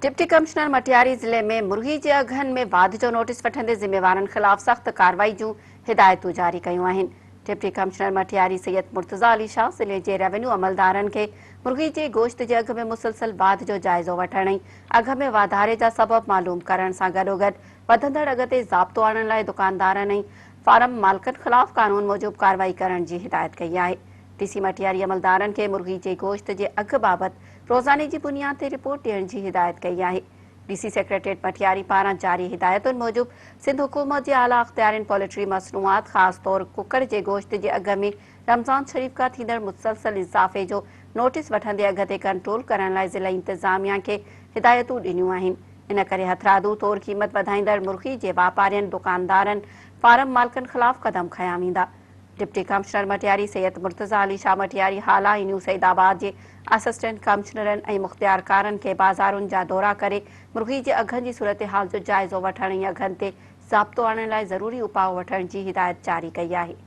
Deputy commissioner Matiari ضلعي ۾ مرغي جي اگهن ۾ واڌ جو نوٽيس وٺندي ذميوارن خلاف سخت ڪارروائي جون هدايتون جاري ڪيون آهن. ڊپٽي ڪمشنر مٽياري سيد مرتضيٰ علي شاهه ضلعي جي ريونيو عملدارن کي مرغي جي گوشت جي اگهه ۾ مسلسل واڌ جو جائزو وٺڻ ۽ اگهه ۾ واڌاري جا سبب معلوم ڪرڻ سان گڏوگڏ وڌندڙ اگهه تي ضابطو آڻڻ لاء دڪاندارن ۽ فارم مالڪن خلاف قانون موجب ڪارروائي ڪرڻ جي هدايت ڪئي آهي. ڊي سي مٽياري عملدارن کي مرغي جي گوشت جي اگهه بابت روزاني جي بنياد تي رپورٽ ڏيڻ جي هدايت ڪئي آهي. ڊي سي سيڪريٽريٽ مٽياري پاران جاري هدايتن موجب سنڌ حڪومت جي اعليٰ اختيارين پولٽري مصنوعات خاص طور ڪڪڙ جي گوشت جي اگهه ۾ رمضان شريف کان ٿيندڙ مسلسل اضافي جو نوٽيس وٺندي اگهه تي ڪنٽرول ڪرڻ لاء ضلعي انتظاميا کي هدايتون ڏنيون آهن. ان ڪري هٿرادو طور قيمت وڌائيندڙ مرغي جي واپارين، دڪاندارن، فارم مالڪن خلاف قدم کنيا ويندا. ڊپٽي ڪمشنر مٽياري سيد مرتضيٰ علي شاهه مٽياري هالا ۽ نيو سعيد آباد جي اسسٽنٽ ڪمشنرن ۽ مختيارڪارن کي بازارن جا دورا ڪري مرغي جي اگهن جي صورتحال جو جائزو وٺڻ ۽ اگهن تي ضابطو آڻڻ لاء ضروري اپاء وٺڻ جي هدايت جاري ڪئي آهي.